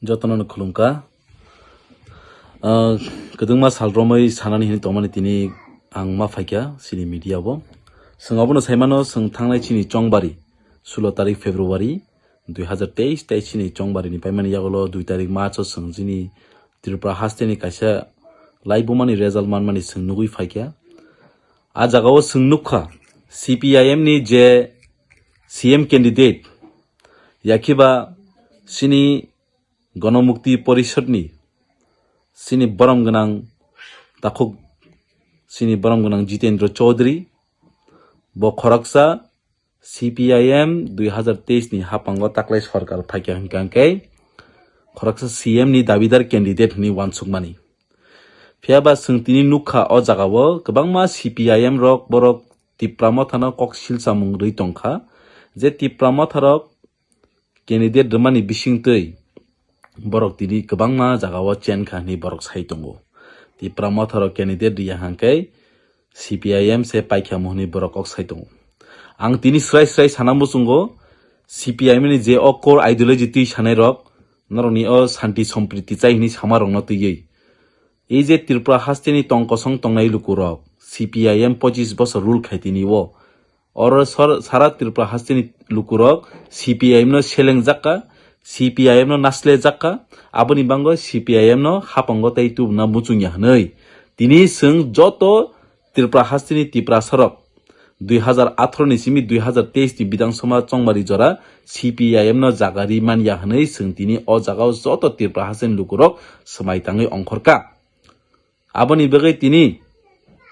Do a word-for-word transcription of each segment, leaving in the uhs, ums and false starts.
Jotono no khulumkha. Ah, kwdwngma sal romwi sanani hwnwi tongmani tini ang ma phaikha chini media bo. Chwng obono saimano, chwng thangnai chini chongbari sulo tarik February dui hazar teis, tei chini chongbarini paimani yagulo dui tarik March o chwng chini Tripura hasteni kaisa laibumani result manmani chwng nugwi phaikha. A jagao chwng nukha, C P I M ni je C M candidate, yakhiba chini Ganamukti Porishad ni chini borom gwnang takhuk, chini borom gwnang Jitendra Chaudhary, bo khoroksa C P I M dui hazar teis ni haphango taklai sorkar phaikha hwnkha hwnkhe khoroksa C M ni dabidar candidate hwnwi uansukmani. Phiyaba chwng tini nukha o jagao kwbangma C P I M rok borok Tipra Mothano kok silchamung rwi tongkha, je Tipra Motha rok candidate rwmani bisingtwi borok tini kwbangma jagao chenkha hwnwi borok sai tongo. Tipra Motha rok candidate rwya hwnkhe C P I M se paikha mo hwnwi borok kok sai tongo. Ang tini srai srai sana muchungo, C P I M ni je o core ideology twi sanai rok, norokni o shanti sompriti chai hwnwi sama rokno twiwi. Ei je Tripura hasteni tong kosong tongnai lukurok, C P I M pochis bosor rule khai tini o. Oro sor-, sara Tripura hasteni lukurok C P I M no selengjak kha, C P I M no naslejak kha, aboni bango C P I M no haphango tei tubuna muchungya hwnwi. Tini chwng joto Tripura hasteni Tiprasarok dui hazar atharo ni simi dui hazar teis ni Bidhan Sabha chongmari jora C P I M no jaga ri manya hwnwi chwng tini o jagao joto Tripura hasteni lukurok swmai tangwi ongkhorkha. Aboni bagwi tini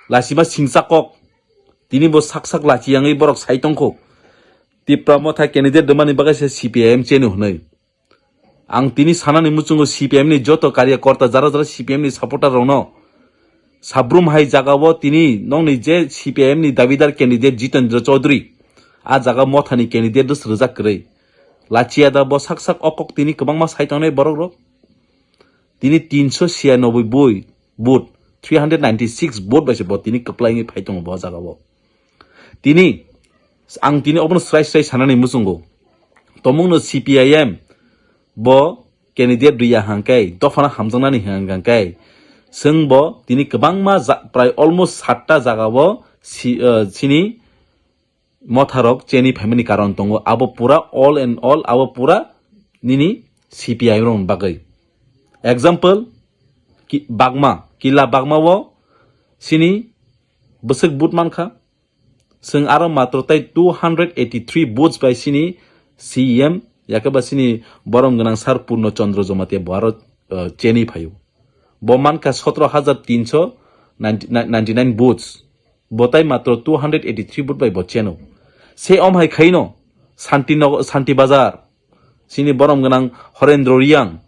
lachima singsa kok, tini bo sak sak lachi yangwi borok sai tongkho. Tipra Motha candidate rwmani bagwi se C P I M cheno hwnwi. Ang tini sanani muchungo C P I M ni joto karyakorta, jara jara C P I M ni supporter rokno, sabrum hai jagao tini nokni je C P I M ni dabidar candidate Jitendra Chaudhary, a jaga Mothani candidate dos rwjak kwrwi. Lachiya da bo sak sak o kok tini kwbangma sai tongnai borok rok. Tini tinso siyanoboi boi vote, three hundred ninety six vote bai se bo tini kwplai wngwi phai tongo bo jagao. Tini ang tini obono srai srai sanani muchungo. Tomungno C P I M bo candidate rwya hwnkhe, dophano hamjaknani hwnkhe, chwng bo tini kwbangma ja-, prai almost satta jagao si-, uh, sini Motharok cheni phaimani karon tongo. Abo pura all and all, abo pura nini C P I M rokni bagwi. Example, ki-, Bagma, Killa Bagma o sini bwswk vote mankha. Chwng aro matro tai two hundred eighty three votes bai sini C E M, yakhe ba sini borom gwnang sir Purno Chandra Jamatia bo aro, uh, cheni phaio. Bo mankha sotro hajar tinso ninety nine votes. Bo tai matro two hundred eighty three vote bai bo cheno. Se om hai khaino Santi Nagar, Santi Bazar, sini borom gwnang Horendro Riang,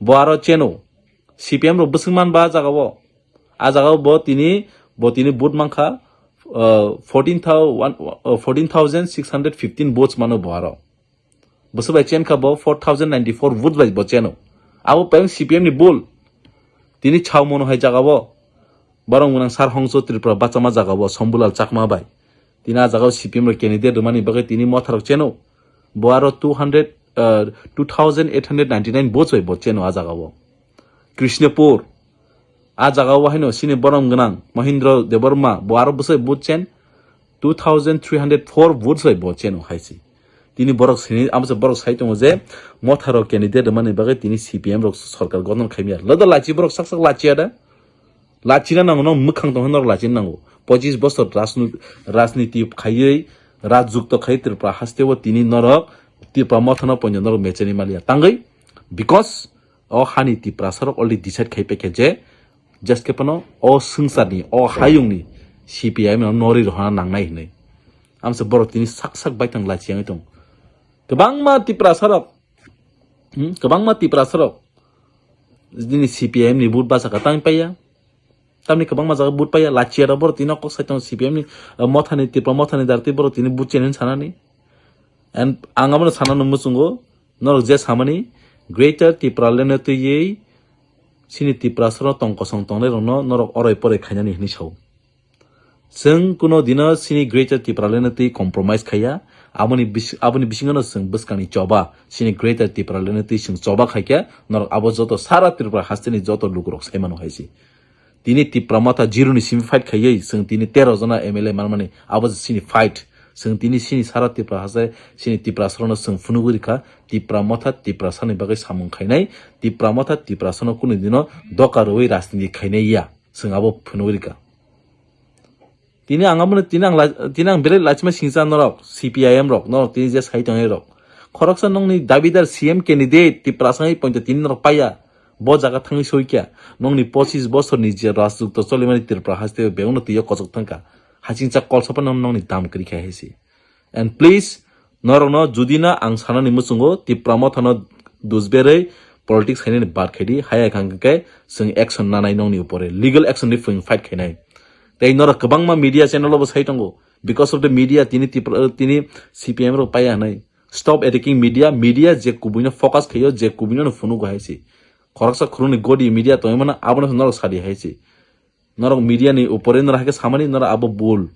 bo aro cheno. C P M rok bwswk man ba a jagao. A jagao bo tini, bo tini vote mankha, uh, fourteen thousand, uh, fourteen thousand six hundred fifteen votes mano bo aro. Bwswk bai chen kha bo four thousand ninety four vote bai bo cheno. Abo payung C P M ni bul. Tini chao mono hai jagao. Borok gwnang sir Hongso Tripura bachama jagao Sombulal Chakma bai. Tini a jagao C P M rok candidate rwmani bagwi tini Motharok cheno. Bo aro two hundred, uh, two thousand eight hundred ninety nine votes bai bo cheno a jagao. Krishnapur. A jagao haino sini borom gwnang Mohindra Debbarma bo aro bwsai vote chen two thousand three hundred four votes bai bo cheno hai se. Tini borok sini, amo se borok sai tongo je Motharok candidate rwmani bagwi tini C P M rok sorkar gothon khaimya. Lada lachi borok sak sak lachiya da. Lachina nango, no mwkhang tong norok lachina nango. Pochis bosor rajnu-, rajniti khaiwi, rajjukto khai Tripura hasteo tini norok Tripura Mothano poino norok mecheni maliya. Tangwi, because o hani Tiprasarok already decide khai paikha je, just khe phano o swngcharni, o hayungni C P I M no nori rohana nangnai hinwi. Amsa borok tini sak sak baithang lachi yangwi tong. Kwbangma Tiprasarok, hmm, kwbangma Tiprasarok nini C P I M ni vote bachaka tang paiya. Tamni kwbangma jaga vote paiya, lachiya rok borok tini kok sai tongo C P M ni, uh, Mothani, Tipra Mothani darti borok tini vote cheni sanani. And ang abono sanano muchungo, norok je samani Greater Tipraland no twiwi sini Tiprasarok tong kosong tongnai rokno norok oroi poroi khainani hinwi sao. Chwng kuno dino sini Greater Tipraland no twi compromise khaiya, Aboni bis-, aboni bisingo no chwng bwskangni choba, chini Greater Tipraland ni twi chwng choba khaikha, norok abo joto sara Tripura hasteni joto lukurok saimano hai se. Tini Tipra Motha zero ni simi fight khaiwi, chwng tini tero jona M L A manmani, abo se chini fight. Chwng tini chini sara Tripura haste, chini Tiprasarokno chwng phunugwi rikha, Tipra Motha Tiprasani bagwi samung khainai, Tipra Motha Tiprasano kunu dino doka rwui rajniti khainai ya, chwng abo phunugwi rikha. Tini ang abo, tini ang la-, tini ang belai lachima singcha norok, C P I M rok, norok tini je sai tongnai rok. Khoroksa nongni dabidar C M candidate Tiprasa hai pointo tini norok paiya. Bo jaga thangwi soikya. Nongni pochis bosorni je rajyukto cholimani Tripura haste bebakno twiyo kochok thangkha. Hachingcha kolsapa nong nongni dam kwrwi kha hai se. And please, norokno judi na ang sanani muchungo Tipra Mothano dusberwi politics khainani bad khaidi, haya kha hwnkhe chwng action nanai nongni upore, legal action ni phwing fight khainai. Tei norok kwbangma media channel o bo sai tongo, because of the media tini Tipra, tini C P M rok paiya hwnwi. Stop attacking media, media je kubuino focus khaio, je kubuino no phunugo hai se. Khoroksa khurungni godi media tongwi mano, abono norok sadi hai se. Norok media ni upore norok hai khe samani norok abo bul.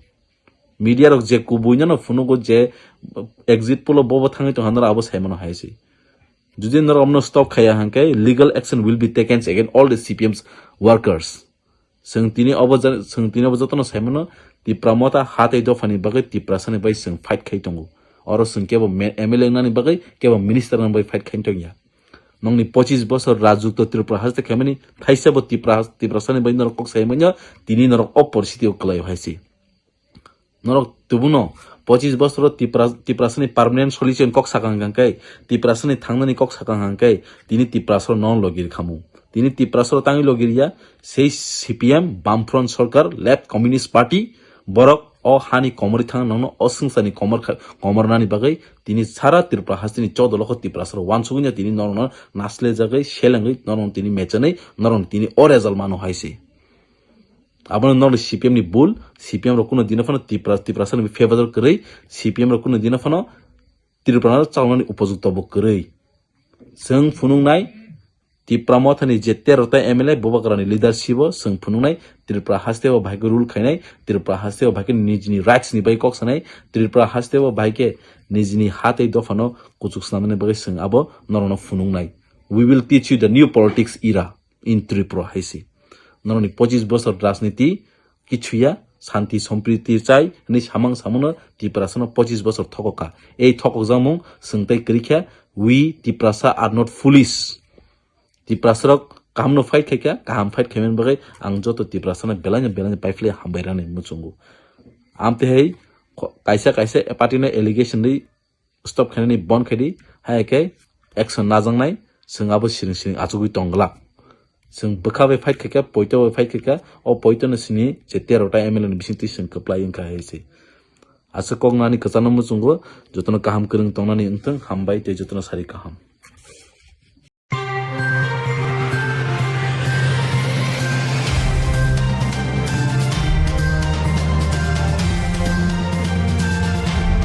Media rok je kubuino no phunugo je exit poll o bobo thangwi tongkha norok abo saimano hai se. Judi norok omno stop khaiya hwnkhe legal action will be taken against all the C P M's workers. Chwng tini obo ja-, chwng tini obo jotono saimano Tipra Motha ha tei dophani bagwi Tiprasani bai chwng fight khai tongo. Oro chwng kebo me-, M L A wngnani bagwi kebo minister wngnani bagwi fight khai tongya. Nongni pochis bosor rajyukto Tripura haste khaimani thaisa bo Tipra, Tiprasani bai norok kok sai manya, tini norok o poristiti o kwlaio hai se. Norok tubuno pochis bosoro Tipra, Tiprasani permanent solution kok sakang hwnkhe, Tiprasani thangnani kok sakang hwnkhe, tini Tiprasoro non logir khamu. Tini Tiprasoro tangwi logir ya, sei C P M, Bamfront Sorkar, Left Communist Party, borok o hani komorwi thang nongno o swngcharni komor kha-, komornani bagwi tini sara Tripura hasteni chodo lokho Tiprasoro wansugwi ya tini norokno naslejagwi selengwi norokno tini mechenwi norokno tini o result mano hai se. Abono norok C P M ni bul, C P M rok kuno dino phano Tipra, Tiprasa ni favor kwrwi, C P M rok kuno dino phano Tripura no chalnani upojukto bo kwrwi. Chwng phunuknai Tipra Mothani je tero ta M L A Bubagrani leadership o chwng phunuknai Tripura haste o bahai khe rule khainai, Tripura haste o bahai khe nijini rights ni bai kok sanai, Tripura haste o bahai khe nijini ha tei dophano kuchuk swnamnani bagwi chwng abo norokno phunuknai. We will teach you the new politics era in Tripura hai se. Norokni pochis bosor rajniti kichuya, santi sompriti chai hwnwi samang samono Tiprasano pochis bosor thokokha. Ei thokokjakmung chwng tei kwrwikha, we Tiprasa are not foolish. Tiprasarok kahamno fight khaikha, kaham fight khaimani bagwi ang joto Tiprasano belaino belaino paiphlai hambai rani muchungo. Amtwi hai kho-, kaisa kaisa party no allegation ri stop khainani bon khaidi, hai khe action najaknai, chwng abo siring siring achugwi tong glak. Chwng bwkha bai fight khaikha, poito bai fight khaikha, o poito no sini je tero ta M L A ni bisingtwi chwng kwplai wngkha hai se. Aswk kok nani kwchangno muchungo, jotono kaham kwrwng tongnani wngthung, hambai tei jotono sari kaham.